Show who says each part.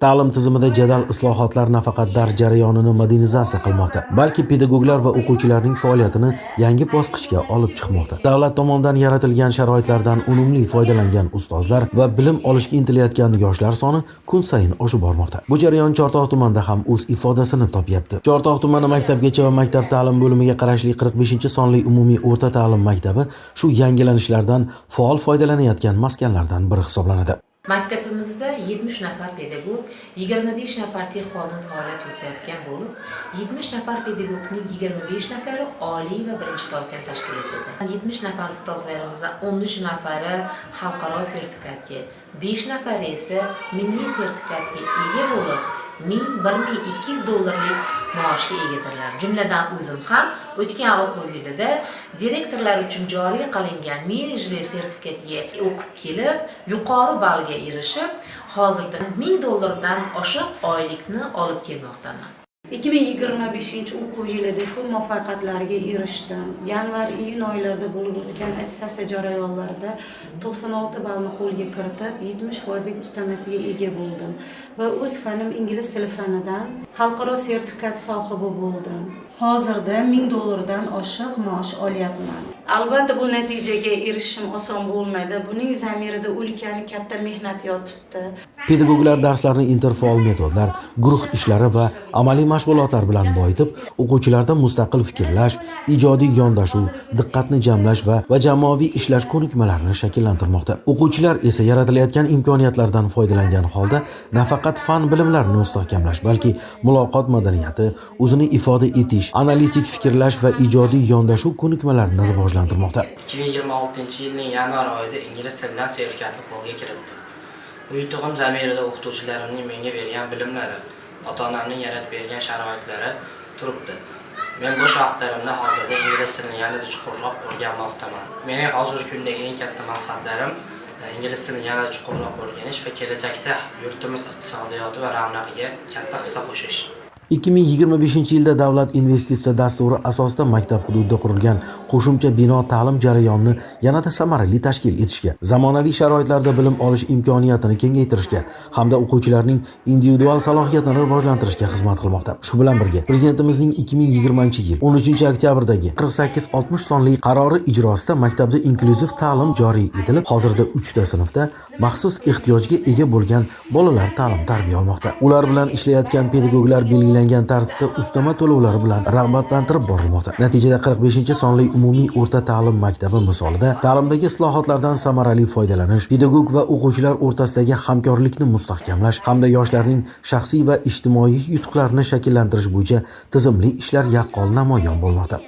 Speaker 1: Ta'lim tizimida jadal islohotlar nafaqat dars jarayonini modernizatsiya qilmoqda, balki pedagoglar va o'quvchilarning faoliyatini yangi bosqichga olib chiqmoqda. Davlat tomonidan yaratilgan sharoitlardan unumli foydalangan ustozlar va bilim olishga intilayotgan yoshlar soni kun sayin oshib bormoqda. Bu jarayon Chortoq tumanida ham o'z ifodasini topyapti. Chortoq tumani maktabgacha va maktab ta'lim bo'limiga qarashli 45-sonli umumiy o'rta ta'lim maktabi shu yangilanishlardan faol foydalanayotgan maskanlardan biri hisoblanadi.
Speaker 2: Maktabimizda 70 nafar pedagog, 25 nafar tex xodim faoliyat yuritayotgan bo'lib, 70 nafar pedagogning 25 nafari oliy va birinchi toifani tashkil etadi. 70 nafar ustozlarimizdan 13 nafari xalqaro sertifikatga, 5 nafari esa milliy sertifikatga ega bo'lib, 1000-1200 dollarlik maoshga egadirlar. Jumladan o'zim ham o'tgan o'quv yilida direktorlar uchun joriy qilingan menejer sertifikatiga o'qib kelib, yuqori ballga erishib, hozirda 1000 dollardan oshiq oylikni olib kelmoqdaman.
Speaker 3: 2025 o'quv yilida ko'p muvaffaqiyatlarga erishdim. Yanvar, iyun oylarida bo'lib o'tgan attestatsiya jarayonlarida 96 ballni qo'lga kiritib, 70 foizlik ustamasiga ega bo'ldim va o'z fanim, ingliz tili fanidan xalqaro sertifikat sohibi bo'ldim. Hozirda 1000 dollardan oshiq maosh olyapman. Albatta, bu natijaga erishishim oson bo'lmaydi. Buning zamirida ulkan, katta mehnat yotibdi.
Speaker 1: Pedagoglar darslarni interfaol metodlar, guruh ishlari va amaliy mashg'ulotlar bilan boyitib, o'quvchilarda mustaqil fikrlash, ijodiy yondashuv, diqqatni jamlash va jamoaviy ishlash ko'nikmalarini shakllantirmoqda. O'quvchilar esa yaratilayotgan imkoniyatlardan foydalangan holda nafaqat fan bilimlarini mustahkamlash, balki muloqot madaniyati, o'zini ifoda etish, analitik fikrlash va ijodiy yondashuv ko'nikmalarini rivojlantirmoqda.
Speaker 4: 2026 yilning yanvar oyida ingliz tilidan sertifikatni qo'lga kiritdim. Bu yutug'im zamirida o'qituvchilarimning menga bergan bilimlari, ota-onamning yaratib bergan sharoitlari turibdi. Men bo'sh vaqtlarimda hozirda ingliz tilini yanada chuqurroq o'rganmoqdaman. Mening hozirgi kundagi eng katta maqsadlarim ingliz tilini yanada chuqurroq o'rganish va kelajakda yurtimiz iqtisodiyoti va ravnaqiga katta hissa qo'shish.
Speaker 1: 2025 yilda davlat investitsiya dasturi asosida maktab hududida qurilgan qo'shimcha bino ta'lim jarayonini yanada samarali tashkil etishga, zamonaviy sharoitlarda bilim olish imkoniyatini kengaytirishga hamda o'quvchilarning individual salohiyatini rivojlantirishga xizmat qilmoqda. Shu bilan birga, Prezidentimizning 2020 yil 13 oktyabrdagi 4860 sonli qarori ijrosida maktabda inklyuziv ta'lim joriy etilib, hozirda 3 ta sinfda maxsus ehtiyojga ega bo'lgan bolalar ta'lim tarbiya olmoqda. Ular bilan ishlayotgan pedagoglar belgilangan tartibda ustama to'lovlari bilan rag'batlantirib borilmoqda. Natijada 45 sonli umumiy o'rta ta'lim maktabi misolida ta'limdagi islohotlardan samarali foydalanish, pedagog va o'quvchilar o'rtasidagi hamkorlikni mustahkamlash hamda yoshlarning shaxsiy va ijtimoiy yutuqlarini shakllantirish bo'yicha tizimli ishlar yaqqol namoyon bo'lmoqda.